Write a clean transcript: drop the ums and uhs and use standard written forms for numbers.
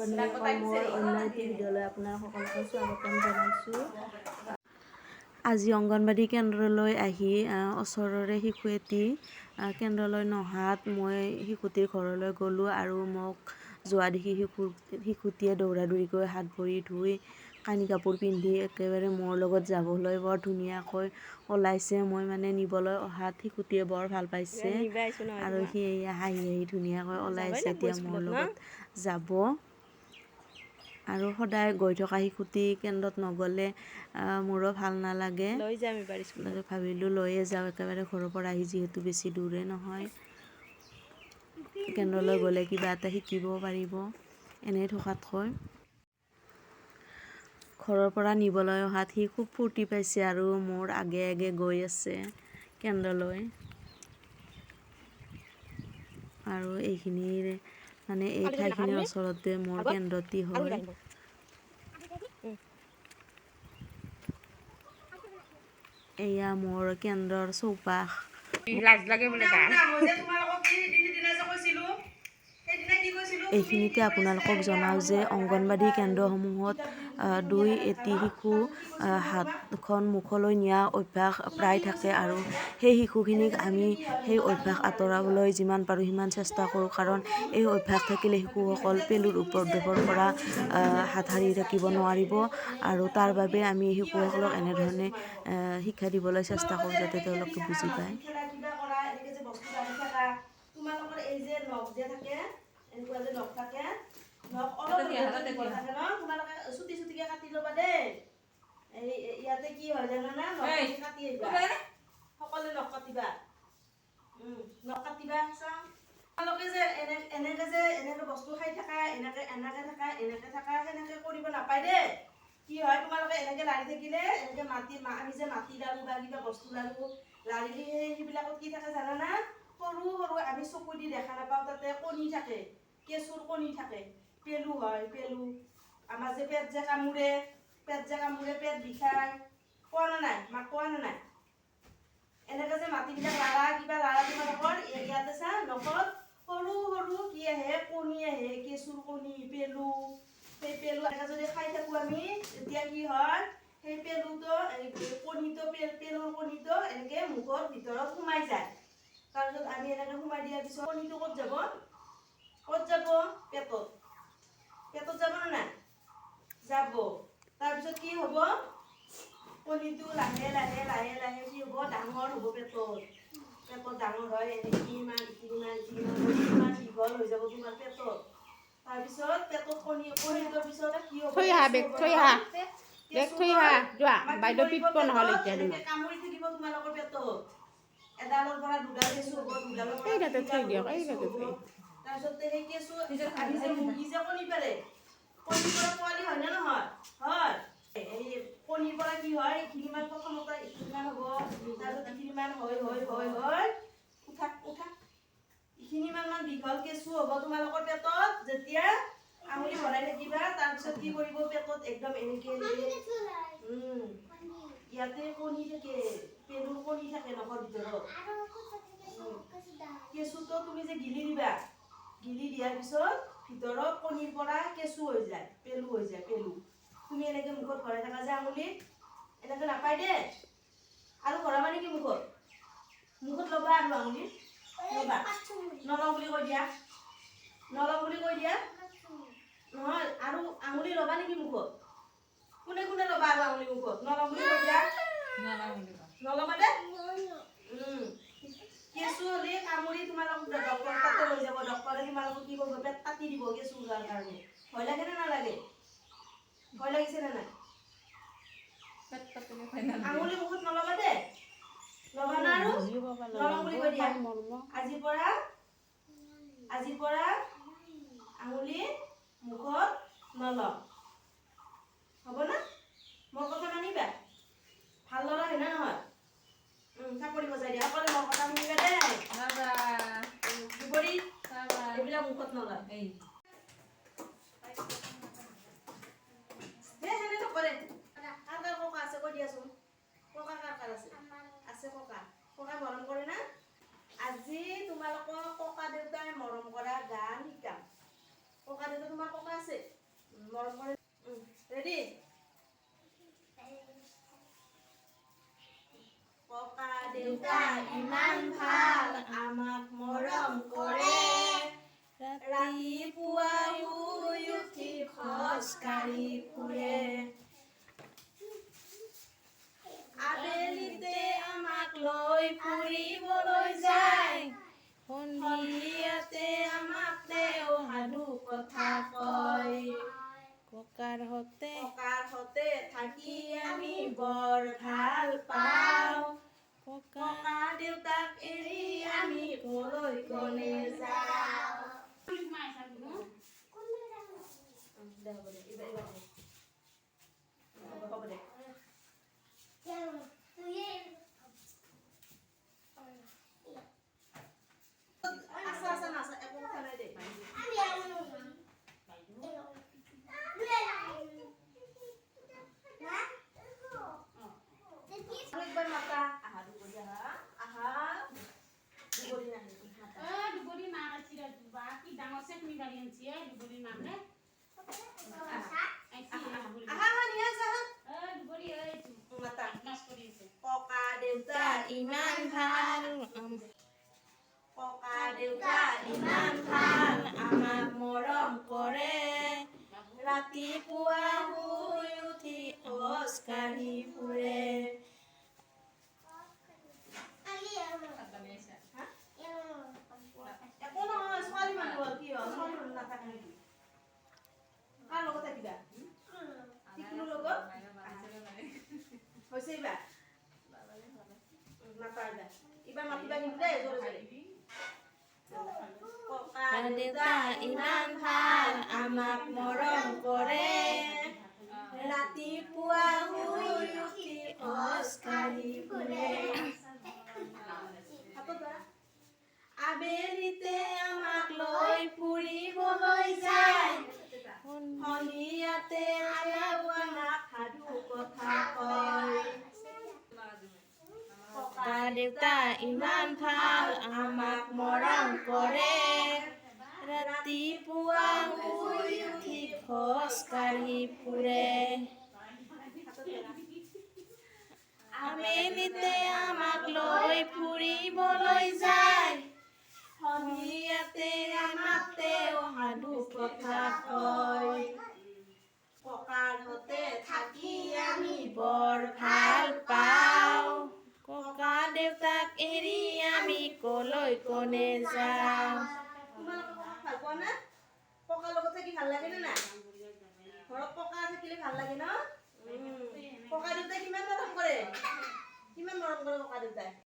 বন্ধুসকল, মোৰ অন্য এটি ভিডিঅ'লৈ আপোনাক সকলোকে স্বাগতম জনাইছোঁ। আজি অংগনবাড়ী কেন্দ্ৰলৈ আহি ওচৰৰে শিশু এটি কেন্দ্ৰলৈ নহাত মই শিশুটিৰ ঘৰলৈ গ'লোঁ আৰু মোক যোৱা দেখি শিশুটিয়ে দৌৰা দৌৰিকৈ হাত ভৰি ধুই কানি কাপোৰ পিন্ধি একেবাৰে মোৰ লগত যাবলৈ বৰ ধুনীয়াকৈ ওলাইছে। মই মানে নিবলৈ অহাত শিশুটিয়ে বৰ ভাল পাইছে আৰু সি হাঁহি হাঁহি ধুনীয়াকৈ ওলাইছে, এতিয়া মোৰ লগত যাব। আৰু সদায় গৈ থকা শিশুটি কেন্দ্ৰত নগ'লে মোৰো ভাল নালাগে। ভাবিলোঁ লৈয়ে যাওঁ একেবাৰে ঘৰৰ পৰা আহি, যিহেতু বেছি দূৰে নহয়। কেন্দ্ৰলৈ গ'লে কিবা এটা শিকিব পাৰিব এনেই থকাতকৈ। ঘৰৰ পৰা নিবলৈ অহাত সি খুব ফূৰ্তি পাইছে আৰু মোৰ আগে আগে গৈ আছে কেন্দ্ৰলৈ। আৰু এইখিনিৰ মানে এই ঠাইখিনিৰ ওচৰতে মোৰ কেন্দ্ৰটি হয়। এয়া মোৰ কেন্দ্ৰৰ চৌপাশ। এইখিনিতে আপোনালোকক জনাওঁ যে অংগনবাড়ী কেন্দ্ৰসমূহত দুই এটি শিশু হাতখন মুখলৈ নিয়া অভ্যাস প্ৰায় থাকে আৰু সেই শিশুখিনিক আমি সেই অভ্যাস আঁতৰাবলৈ যিমান পাৰোঁ সিমান চেষ্টা কৰোঁ। কাৰণ এই অভ্যাস থাকিলে শিশুসকল পেলুৰ উপদ্ৰৱৰ পৰা হাত সাৰি থাকিব নোৱাৰিব আৰু তাৰ বাবে আমি শিশুসকলক এনেধৰণে শিক্ষা দিবলৈ চেষ্টা কৰোঁ যাতে তেওঁলোকে বুজি পায়। এনেকুৱা যে নখ থাকে, নখ অলপ থাকে ন, তোমালোকে চুটি চুটিকে কাটি ল'বা দেই। এই ইয়াতে কি হয় জানানা, নখ কাটি আহিবা, সকলোৱে নখ কাটিবা, নখ কাটিবা। চাওঁ তোমালোকে যে এনেকে যে এনেকে বস্তু খাই থাকা, এনেকে এনেকে থাকা, এনেকে থাকা, সেনেকে কৰিব নাপায় দেই। কি হয়, তোমালোকে এনেকে লাৰি থাকিলে এনেকে মাটি, আমি যে মাটি লাৰো বা কিবা বস্তু লাৰো, লাৰিলে সেইবিলাকত কি থাকে জানানা, সৰু সৰু আমি চকু দি দেখা নাপাওঁ, তাতে কণী থাকে, কেঁচুৰ কণী থাকে, পেলু হয়, পেলু। আমাৰ যে পেট যে কামোৰে, পেট যে কামোৰে, পেট বিষায়, কোৱা না নাই মাক, কোৱা না নাই? এনেকে যে মাটিবিলাক লাৰা, কিবা লাৰা, তোমালোকৰ ইয়াতে চা নখত সৰু সৰু কি আহে, কণী আহে, কেঁচুৰ কণী, পেলু। সেই পেলু এনেকে যদি খাই থাকোঁ আমি, তেতিয়া কি হয়, সেই পেলুটো, কণীটো, পেলুৰ কণীটো এনেকে মুখৰ ভিতৰত সোমাই যায়। তাৰপিছত আমি এনেকে সোমাই দিয়াৰ পিছত কণীটো ক'ত যাব, ক'ত যাব? পেটত। পেটত যাব নে নাই? যাব। তাৰপিছত কি হ'ব, কণীটো লাহে লাহে লাহে লাহে কি হ'ব, ডাঙৰ হ'ব পেটত। পেটত ডাঙৰ হয়, এনেকে ইমান ইমান ইমান দীঘল হৈ যাব তোমাৰ পেটত। তাৰপিছত পেটত কণী, কণীটোৰ পিছত কি হ'ব, কামুৰি থাকিব তোমালোকৰ পেটত। এডালৰ পৰা দুডাল কেঁচু হ'ব, দুডালৰ পৰা তিনিডাল। তাৰপিছত সেই কেঁচু আমি যে মুৰ্গী যে কণী পাৰে, কণীৰ পৰা পোৱালি হয় নে নহয়? হয়। এই কণীৰ পৰা কি হয়, এইখিনিমান প্ৰথমতে এইখিনিমান হ'ব, তাৰপিছত এইখিনিমান হৈ হৈ হৈ হৈ উঠা উঠা এইখিনিমান মান দীঘল কেঁচু হ'ব তোমালোকৰ পেটত। যেতিয়া আঙুলি ভৰাই থাকিবা, তাৰপিছত কি কৰিব, পেটত একদম এনেকে ইয়াতে কণী থাকে, পেলুৰ কণী থাকে নখৰ ভিতৰত। কেঁচুটো তুমি যে গিলি দিবা, গিলি দিয়াৰ পিছত ভিতৰত কণীৰ পৰা কেঁচু হৈ যায়, পেলু হৈ যায়, পেলু। তুমি এনেকে মুখত ভৰাই থাকা যে আঙুলিত, এনেকে নাপায় দেই। আৰু ভৰাবা নেকি মুখত? মুখত ল'বা আৰু আঙুলিত ল'বা, নলওঁ বুলি কৈ দিয়া, নলওঁ বুলি কৈ দিয়া নহয়। আৰু আঙুলি ল'বা নেকি মুখত? কোনে কোনে ল'বা আৰু আঙুলি মুখত? নলওঁ বুলি কৈ দিয়া, নল'বা দে। কেঁচু হ'লে কামুৰি তোমালোক ডক্টৰ তাতে লৈ যাব, ডক্টৰে তোমালোকক কি কৰিব, পেট কাটি দিব কেঁচু ওলোৱাৰ কাৰণে। ভয় লাগে নে নালাগে? ভয় লাগিছে নে নাই? আঙুলি মুখত নল'বা দে, ল'বা না আৰু? নলওঁ বুলি কৈ দিয়া। আজিৰ পৰা, আজিৰ পৰা আঙুলি মুখত নলওঁ, হ'ব না? মোৰ কথা মানিবা? ভাল ল'ৰা হয় নে নহয়? চাপৰি বজাই দিয়া, সকলোৱে মোৰ কথা শুনিবা দেই। দুবৰি এইবিলাক মুখত নলয়। সেনে নকৰে। কাৰ কাৰ ককা আছে কৈ দিয়াচোন? ককা কাৰ কাৰ আছে? আছে ককা। ককা মৰম কৰে না? আজি তোমালোকৰ ককা দেউতাই মৰম কৰা গান শিকাম। ককা দেউতা, তোমাৰ ককা আছে? মৰম কৰে। ৰেডি। ককা দেউতা ইমান ভাল, আমাক মৰম কৰে। ৰাতিপুৱা শুই উঠি খোজকাঢ়ি ফুৰে। আবেলিতে আমাক লৈ ফুৰিবলৈ যায়। সন্ধিয়াতে আমাক তেওঁ সাধু কথা কয়। ককাৰ সতে ককাৰ সতে থাকি আমি বৰ ভাল পাওঁ। ককা ককা দেউতাক এৰি আমি কলৈ কলে যাওঁ। দে, হ'ব দে, এইবাৰ এইবাৰ দে। হ'ব, হ'ব দে। আছা আছা না আছা, একো কথা নাই দে। আৰু একবাৰ মাতা। আহা দুবৰি, আহা আহা দুবৰি, নাহে মাতা। দুবৰি মাক আছিল বা কি ডাঙৰ চেকনি বাৰী আনছি এ দুবৰিৰ মাকে আইছি। দুবৰি। আহা আহা নিয়াজ, আহা। এ দুবৰি, এই মাতা। বদমাছ কৰি আছে। ককা দেউতা ইমান ভাল, ককা দেউতা ইমান ভাল, আমাক মৰম কৰে। ৰাতিপুৱা শুই উঠি খোজকাঢ়ি ফুৰে। একো নহয়, ছোৱালী মানুহ আৰু কি হয়? ছোৱালী মানুহ নাথাকে নেকি? কাৰ লগত থাকিবা? টিকলুৰ লগত হৈছে। এইবাৰ মাতা, এইবাৰ এইবাৰ মাতিবা কিন্তু দেই, জোৰে জোৰে। ককা দেউতা ইমান ভাল, আমাক মৰম কৰে। ৰাতিপুৱা শুই উঠি খোজকাঢ়ি ফুৰে। হাতত ধৰা। আবেলিতে আমাক লৈ ফুৰিবলৈ যায়। সন্ধিয়াতে আমাক সাধু কথা কয়। ককা দেউতা ইমান ভাল, আমাক মৰম কৰে। ৰাতিপুৱা শুই উঠি খোজকাঢ়ি ফুৰে। আবেলিতে আমাক লৈ ফুৰিবলৈ যায়। সন্ধিয়াতে আমাক তেওঁ সাধু কথা কয়। ককাৰ সতে থাকি আমি বৰ ভাল পাওঁ। ককা দেউতাক এৰি আমি কলৈ কোনে যাওঁ। তোমালোকে ককাক ভাল পোৱা নে? ককাৰ লগত থাকি ভাল লাগে নে নাই? ঘৰত ককা থাকিলে ভাল লাগে ন? ককা দেউতাই কিমান মৰম কৰে, কিমান মৰম কৰে ককা দেউতাই।